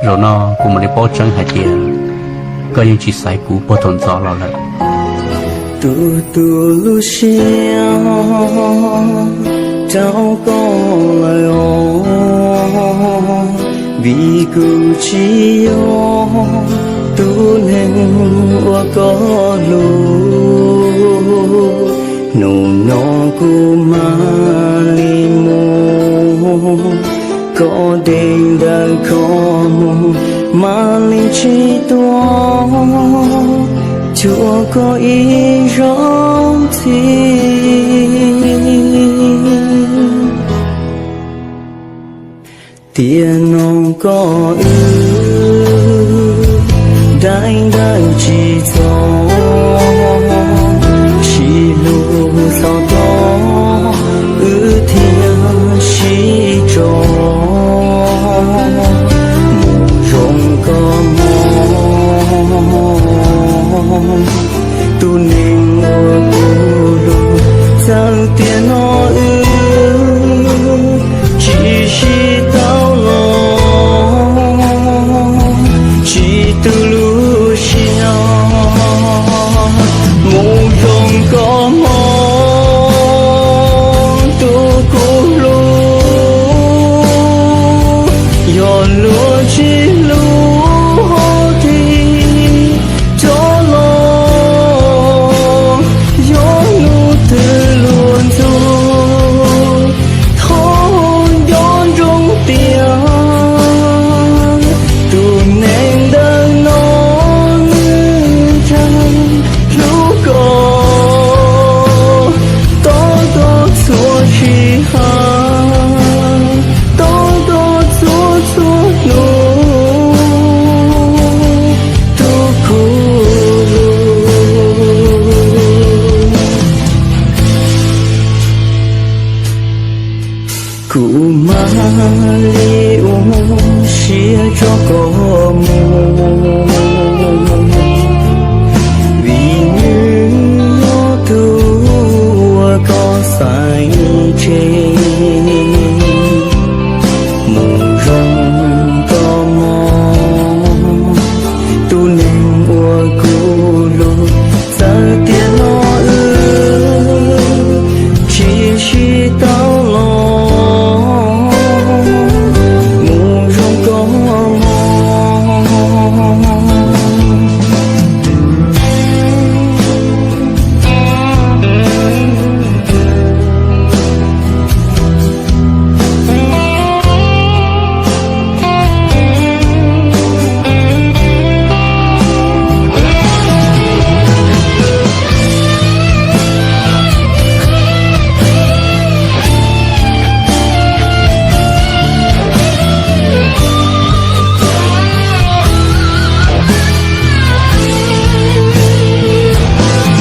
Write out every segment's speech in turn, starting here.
Zaum no kuv mam li paub tseeb hais tias koj yeej tsis xaiv kuv puag thaum ntxov los lawm. Tus tu lub siab rau koj lawm os, vim kuv tsis yog tus neeg uas koj hlub. Hnub no kuv mam li mus, koj deb ntawm koj mus, mam li tsis tuaj cuag koj ib zaug ntxiv. Tiam no koj wb daim ntawv tsis txog, sib hlub hlo tau wb thiaj sib tso. Mus zoo koj mog, tus neeg uas kuv hlub, txawm tiam no wb tsis sib tau los, tsis tu lub siab. Mus zoo koj mog, tus kuv hlub, yog luag tsis hlub hov twg rov los, yog hnub twg luag ntxub, thov nco ntsoov tias tus neeg ntawm no nws tseem hlub koj, tos koj txhua sij hawm, tos koj txhua txhua hnub. Tus kuv hlub, kuv mam li ua siab tso koj mus, vim nws yog tus uas koj xaiv tseg. Mus zoo koj mog, tus neeg uas kuv hlub, txawm tiam no wb tsis sib tau los, mus zoo koj mog.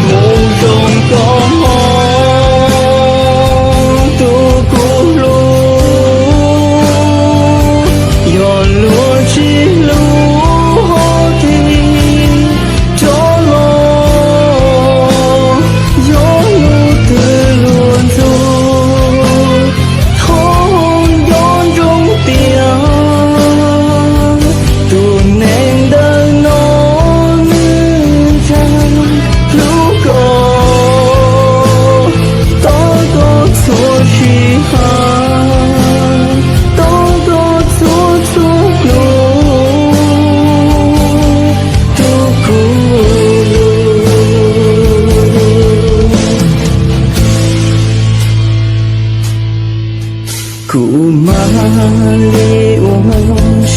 Mus zoo koj mog, tus kuv hlub, yog luag tsis hlub hov twg rov los, yog hnub twg luag ntxub, thov nco ntsoov tias tus neeg ntawm no nws tseem hlub koj, tos koj txhua sij hawm, tos koj txhua txhua hnub. Tus kuv hlub, kuv mam li ua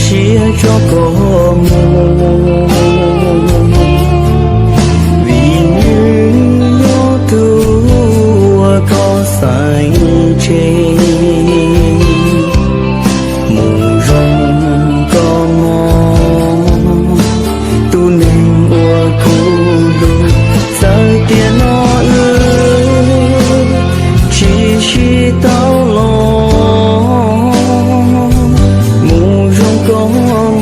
siab tso koj mus, vim nws yog tus uas koj xaiv tseg. Mus zoo koj mog, tus neeg uas kuv hlub, txawm tiam no wb tsis sib tau los, mus zoo koj mog.